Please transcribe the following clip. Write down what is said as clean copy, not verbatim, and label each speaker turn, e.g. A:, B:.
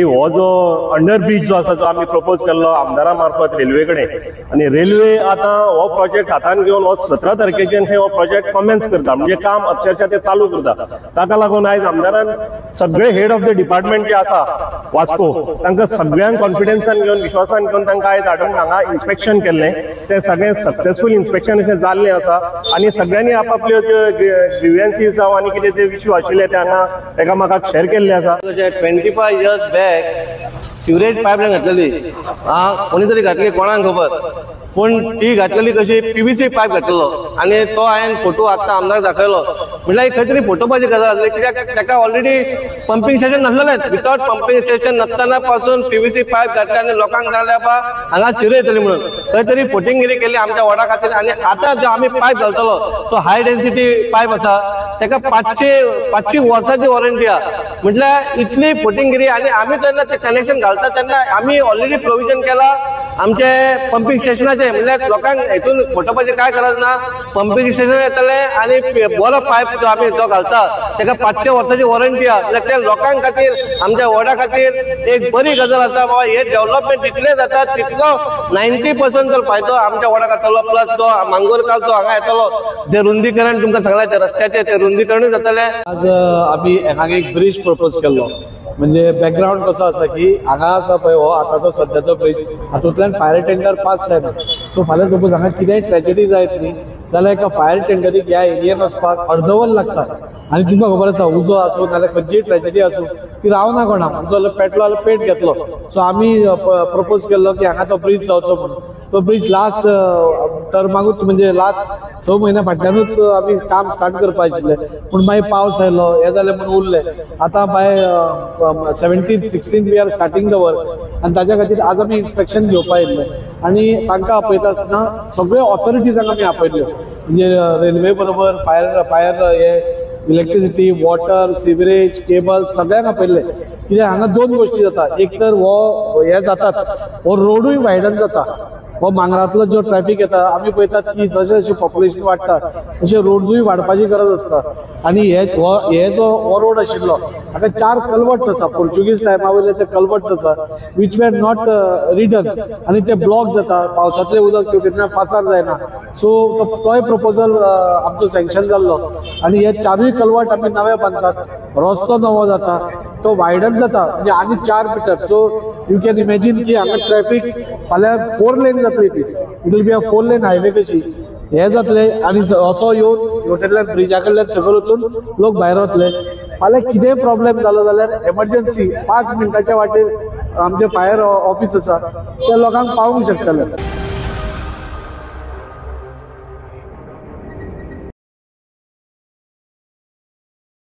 A: हो जो under bridge जो आसा जो आमी प्रपोज केल्लो आमदारा मार्फत रेल्वे कडेन आनी रेल्वे आतां हो प्रोजेक्ट हातान घेवन हो 17 तारखेच्यान हो प्रोजेक्ट कॉमेन्स करता, म्हणजे काम अक्षरशः ते चालू करता. ताका लागून आयज आमदारान सगळे हेड ऑफ the department जे आसा वास्को तांकां सगळ्यांक कॉन्फिडन्सान घेवन विश्वासान घेवन तांकां आयज हाडून हांगा इन्स्पेक्शन केल्लें. तें सगळें सक्सेसफूल इन्स्पेक्शन अशें जाल्लें आसा आनी सगळ्यांनी आपापल्यो ज्यो ग्रिव्हन्सीस जावं आनी कितें ते इश्यू आशिल्ले ते हांगा एकामेकाक शेअर केल्ले आसा.
B: 25 years back sewerage pipeline घातलेली, हा कोणी तरी घातली कोणाक खबर, पूण ती घातलेली कशी पीव्हीसी पायप घातलेलो आनी तो हांवें फोटो आतां आमदार दाखयलो. म्हटल्यार खंय तरी फोटोबाजी गजाल आसली, कित्याक ताका ऑलरेडी पंपींग स्टेशन नासलेलेंच. विदाउट पंपींग स्टेशन नासतना पासून पीव्हीसी पायप घातले आनी लोकांक सांगलें बाबा हांगा सिवरेज येतली म्हणून. खंय तरी फोटिंगगिरी केली आमच्या वॉर्डा खातीर. आनी आतां जो आमी पायप घालतलो तो हाय डेन्सिटी पायप आसा, ताका 500 वर्सांची वॉरंटी आसा. म्हटल्यार इतली फोटिंगगिरी. आनी आमी जेन्ना ते कनेक्शन घालता तेन्ना आमी ऑलरेडी प्रोविजन केला आमचे पंपींग स्टेशनाचे. म्हणल्यार लोकांक हेतून फटोवपाची काय गरज ना. पंपींग स्टेशन येतले आनी बरो पायप जो आमी जो घालता ताका 500 वर्सांची वॉरंटी आसा. म्हणल्यार ते लोकांक खातीर आमच्या वॉर्डा खातीर एक बरी गजाल आसा बाबा. हे डेव्हलपमेंट जितले जाता तितलो 90% जर फायदो आमच्या वॉर्डाक जातलो. प्लस जो मांगोरकार जो हांगा येतलो जे रुंदीकरण तुमकां सांगलां ते रस्त्याचे ते रुंदीकरणूय जातलें.
C: आज आमी हांगा एक ब्रिज प्रपोज केल्लो. म्हणजे बॅकग्रावंड कसो आसा की हांगा आसा पळय हो आतांचो सद्याचो ब्रिज, हातूंतल्यान फायर टेंडर पास जायना. सो फाल्यां सपोज हांगा कितेंय ट्रेजेडी जायत न्ही जाल्यार एका फायर टेंडरीक ह्या एरियेन वचपाक अर्दवर लागता. आनी तुमकां खबर आसा उजो आसूं नाल्यार खंयचीय ट्रेजेडी आसूं ती रावना कोणाक, उजो जाल्यार पेटलो जाल्यार पेट घेतलो. सो आमी प्रपोज केल्लो की हांगा तो ब्रिज जावचो म्हणून. तो ब्रिज लास्ट टर्माकूच म्हणजे लास्ट 6 म्हयन्या फाटल्यानूच आमी काम स्टार्ट करपा आशिल्लें, पूण मागीर पावस आयलो हें जालें म्हणून उरलें. आतां by 17th 16th we are starting the work आनी ताच्या खातीर आज आमी इन्स्पेक्शन घेवपा येयल्ले आनी तांकां आपयता आसतना सगळ्यो ऑथॉरिटीजांक आमी आपयल्यो, म्हणजे रेल्वे बरोबर फायर हे इलेक्ट्रिसिटी, वॉटर, सिवरेज, केबल सगळ्यांक आपयल्ले. कित्याक हांगा दोन गोश्टी जाता, एक तर हो हे जातात हो रोडूय वायडन जाता, हो मांगरांतलो जो ट्रॅफिक येता आमी पळयतात की जशें जशें पॉप्युलेशन वाडटा तशें रोड्सूय वाडपाची गरज आसता. आनी हे जो हो रोड आशिल्लो हाका 4 कलवर्ट्स आसा, पोर्चुगीज टायमा वयले ते कलवर्ट्स आसा which were not return आनी ते ब्लॉक जाता, पावसांतलें उदक तेवटेंतल्यान पासार जायना. सो तोय प्रपोजल आमचो सँक्शन जाल्लो आनी हे 4 कलवर्ट आमी नवे बांदतात, रस्तो नवो जाता, तो वायडन जाता म्हणजे आनी 4 metre. So you can imagine की हांगा ट्रॅफिक फाल्यां 4 लेन जातली, ती it will be a 4 lane highway कशी हे जातले. आनी असो येवन हेवटेंतल्यान ब्रिजा कडल्यान सकयल वचून लोक भायर वतले. फाल्यां कितेंय प्रॉब्लेम जालो जाल्यार एमर्जन्सी 5 मिनटाच्या वाटेर आमचें फायर ऑफिस आसा, त्या लोकांक पावूंक शकतले.